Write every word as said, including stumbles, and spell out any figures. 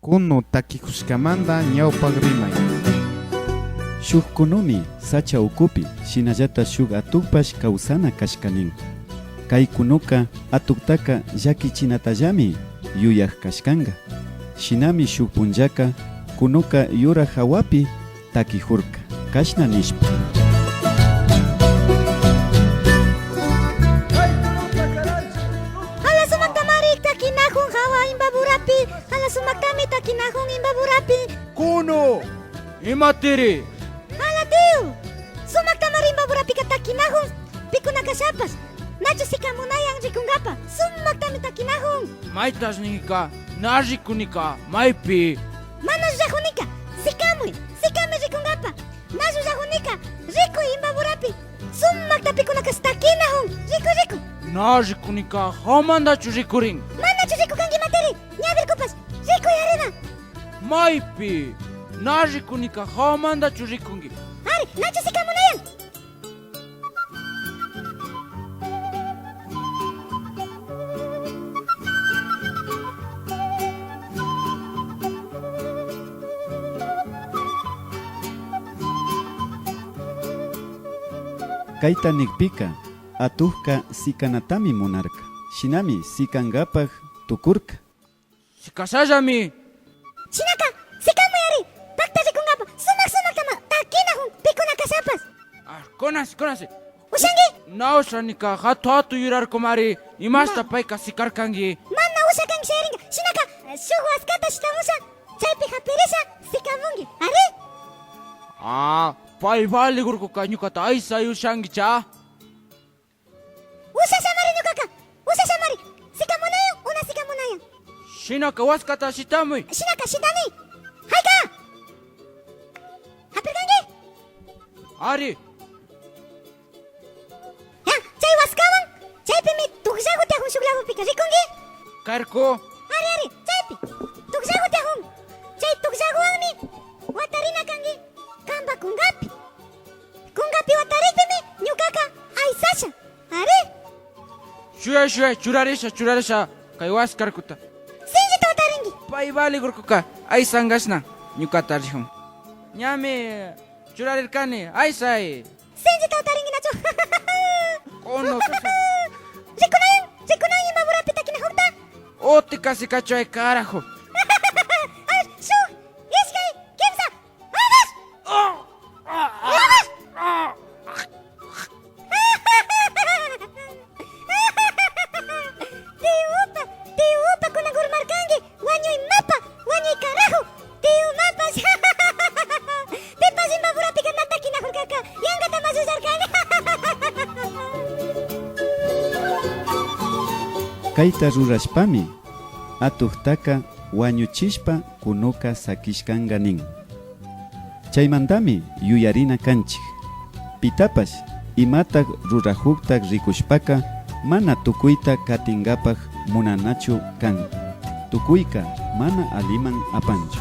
Kunu takijushkamanta ñawpak rimay. Shuk kunumi sacha ukupi, shinallata shuk atukpash kawsana kashka nin. Kay kunuka atuktaka llakichinatallami yuyak kashkanga. Shinami shuk punllaka kunuka yurak hawapi takijurka, kashna nishpa. Jala sumaktamari takinajun hawa imbaburapi, jala sumaktami takinajun imbaburapi. Kunu, imatiri? Jala tío, sumaktamari imbaburapika takinajun pikuna kashapash. Nachu sikamunayan rikungapa, sumaktami takinajun. Maytash ninka, na rikunika, maypi? Mana llullajunika, sikamuy, sikamuy rikungapa. Na llullajunika, rikuy imbaburapi. Sumakta pikunakash takinajun, rikuy, rikuy. Na rikunika, jawamantachu rikurin? Manachu rikukanki matiri, ñawirkupash, rikuy arina. Maypi? Na rikunika, jawamantachu rikunki? Ari, nachu sikamunayan? Kayta nikpika, atukka sikanatami munarka. Shinami sikankapak tukurka. Sikashallami. Shinaka, sikamuy ari, pakta rikungapa, sumak sumaktama takinajun pikuna kashapash. Ah, kunasi, kunasi. Ushanki? Na ushanika, jatu jatu yurarkumari, imashta payka sikarkanki. Mana usha kanki shayarinka. Shinaka, shuk waskata shitamusha, chaypi japirisha, sikamunki. Ari? Ah, pay valikurkuka ñukata aysay ushankicha. Ushashamari ñukaka, ushashamari. Sikamunayan, una sikamunayan. Shinaka waskata shitamuy. Shinaka shitani. Jayka. Japirkanki? Ari. Ya, chay waskawan, chaypimi tukllagu tiyajun shuk lagupika, rikunki? Karku. Ari, ari, chaypi. Tukllagu tiyajun. Chay tukllaguwanmi watarina kanki kanpa kunkapi. Kunkapi watarikpimi ñukaka aysasha. Ari. Shuyay, shuyay, churarisha, churarisha kay waskarkuta. Sinchita watarinki. Pay valikurkuka aysankashna ñukata rijun. Ñami churarirkani, aysay. Sinchita watarinki nachu? Kono. Rikunayan, rikunayan ima burapi takinajukta. Uti kasi kachuay karajo. A ver, shuk, ishkay, kimsa. Tiyupa, tiyupa kunan urmarkanki, wañuy mapa, wañuy carajo, tiyu mapash. Pipash ima burapika na takinajurkaka, yankata mashullarkani. Kayta rurashpami, atuktaka wañuchishpa kunuka sakishkanga nin. Chaymantami yuyarina kanchik. Pitapash imatak rurajukta rikushpaka mana tukuyta katingapak munanachu kan. Tukuyka mana aliman apanchu.